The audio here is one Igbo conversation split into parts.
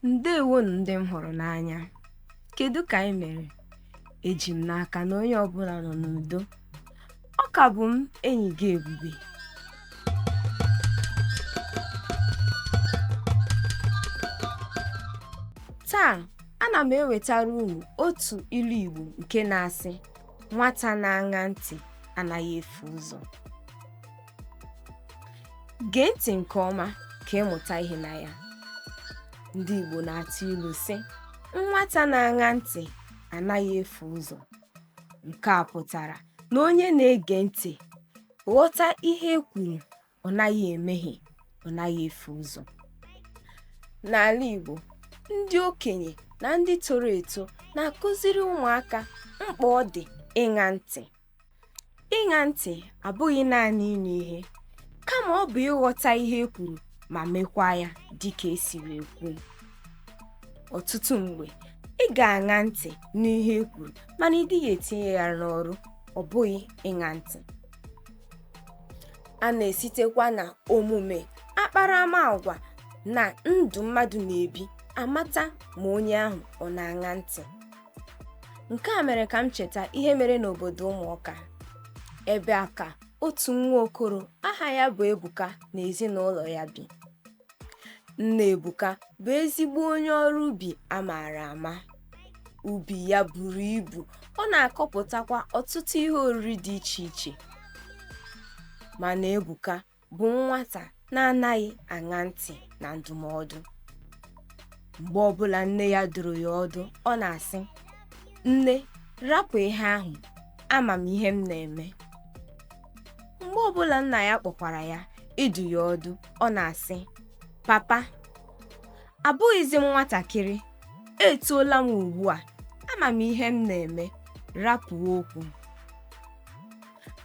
Ndewonu ndị m hụrụ n'anya. Kedu ka anyị mere? Eji m n'aka na onye ọbụla nọ n'udo. Ọ ka bụ m enyi gị Ebube. Taa, ana m ewetara unu otu ilu Igbo nke na-asị, nwata na-aṅa ntị anaghị efu ụzọ. Gee ntị nke ọma ka ị mụta ihe na ya. Ndị Igbo na-atụ ilu sị, nwata na-aṅa ntị anaghị efu ụzọ. Nke a pụtara na onye na-ege ntị ghọta ihe e kwuru, ọ naghị emehie, ọ naghị efu ụzọ. N'ala Igbo, ndị okenye na ndị toro eto na-akụziri ụmụaka mkpa ọ dị ịṅa ntị. Ịṅa ntị abụghị naanị ịnụ ihe, kama ọ bụ ịghọta ihe e kwuru ma mekwa ya dịka e siri ekwu. Ọtụtụ mgbe, ị ga-aṅa ntị n'ihe e kwuru mana ị dịghị etinye ya n'ọrụ, ọ bụghị ịṅa ntị. A na-esitekwa na omume, akparamagwa na ndụ mmadụ na-ebi amata ma onye ahụ ọ na-aṅa ntị. Nke a mere ka m cheta ihe mere n'obodo Ụmụọka. Ebe a ka otu nwa okoro aha ya bụ Ebuka na ezinụlọ ya bi. Nna Ebuka bụ ezigbo onye ọrụ ubi a maara ama. Ubi ya buru ibu, ọ na-akọpụtakwa ọtụtụ ihe oriri dị iche iche. Mana Ebuka bụ nwata na-anaghị aṅa ntị na ndụmọdụ. Mgbe ọbụla nne ya dụrụ ya ọdụ, ọ na-asị, nne, rapụ ihe ahụ, ama m ihe m na-eme. Mgbe ọbụla nna ya kpọkwara ya ịdụ ya ọdụ, ọ na-asị, papa, abụghịzi m nwatakịrị, etoola m ugbu a, ama m ihe m na-eme, rapụ okwu.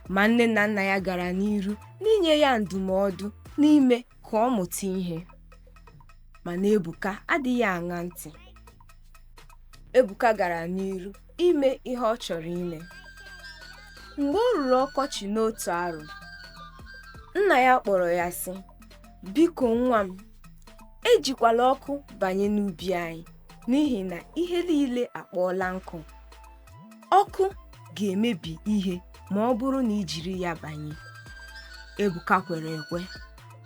Ma nne na nna ya gara n'iru n'inye ya ndụmọdụ n'ime ka ọ mụta ihe. Mana Ebuka adịghị aṅa ntị. Ebuka gara n'iru ime ihe ọ chọrọ ime. Mgbe o ruru ọkọchị n'otu arọ, nna ya kpọrọ ya sị, biko nwa m, ejikwala ọkụ banye n'ubi anyị n'ihi na ihe niile akpọọla nkụ. Ọkụ ga-emebi ihe ma ọ bụrụ na i jiri ya banye. Ebuka kwere ekwe.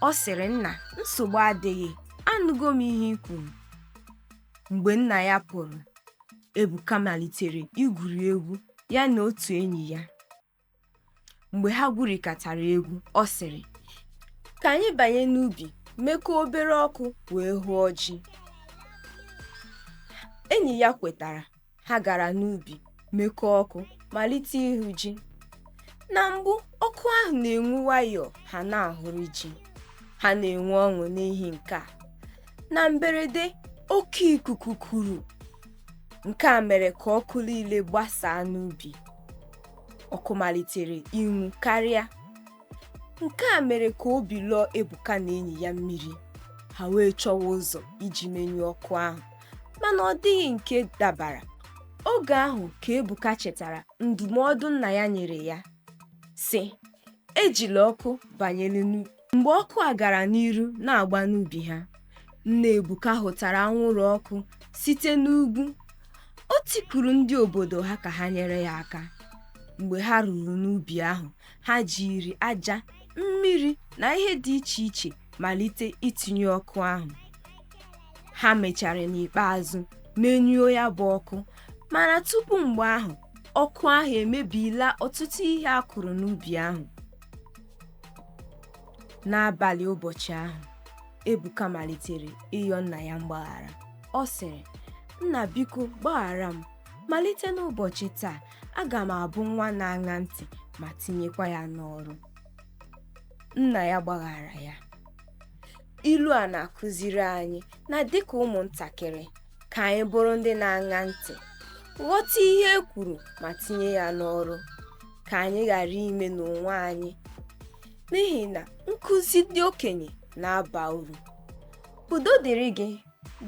Ọ sịrị nna, nsogbu adịghị, anụgo m ihe i kwuru. Mgbe nna ya pụrụ, Ebuka malitere igwuri egwu ya na otu enyi ya. Mgbe ha gwurikọtara egwu, ọ sịrị, ka anyị banye n'ubi mekọọ obere ọkụ wee hụọ ji. Enyi ya kwetara. Ha gara n'ubi mekọọ ọkụ malite ịhụ ji. Na mbụ, ọkụ ahụ na-enwu nwayọọ, ha na-ahụrụ ji. Ha na-enwe ọṅụ n'ihi nke a. Na mberede, oke ikuku kuru. Nke a mere ka ọkụ niile gbasaa n'ubi. Ọkụ malitere inwu karịa. Nke a mere ka obi lọọ Ebuka na enyi ya mmiri. Ha wee chọwa ụzọ iji menyụọ ọkụ ahụ, mana ọ dịghị nke dabara. Oge ahụ ka Ebuka chetara ndụmọdụ nna ya nyere ya, sị, ejila ọkụ banye n'ubi. Mgbe ọkụ a gara n'iru na-agba n'ubi ha, nne Ebuka hụtara anwụrụ ọkụ site n'ugwu. O tikuru ndị obodo ha ka ha nyere ya aka. Mgbe ha ruru n'ubi ahụ, ha jiri aja, mmiri na ihe dị iche iche malite itinye ọkụ ahụ. Ha mechara n'ikpeazụ menyụọ ya bụ ọkụ, mana tupu mgbe ahụ, ọkụ ahụ emebiela ọtụtụ ihe a kụrụ n'ubi ahụ. N'abalị ụbọchị ahụ, Ebuka malitere ịyọ nna ya mgbaghara. Ọ sịrị, nna biko gbaghara m. Malite n'ụbọchị taa, aga m abụ nwa na-aṅa ntị ma tinyekwa ya n'ọrụ. Nna ya gbaghara ya. Ilu a na-akụziri anyị na dịka ụmụntakịrị, ka anyị bụrụ ndị na-aṅa ntị, ghọta ihe e kwuru ma tinye ya n'ọrụ, ka anyị ghara ime n'onwe anyị, n'ihi na nkụzi ndị okenye na-aba uru. Udo dịrị gị.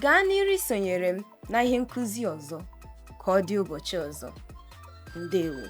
Gaa n'iru isonyere m na ihe nkụzi ọzọ. Ka ọ dị ụbọchị ọzọ. Ndewo.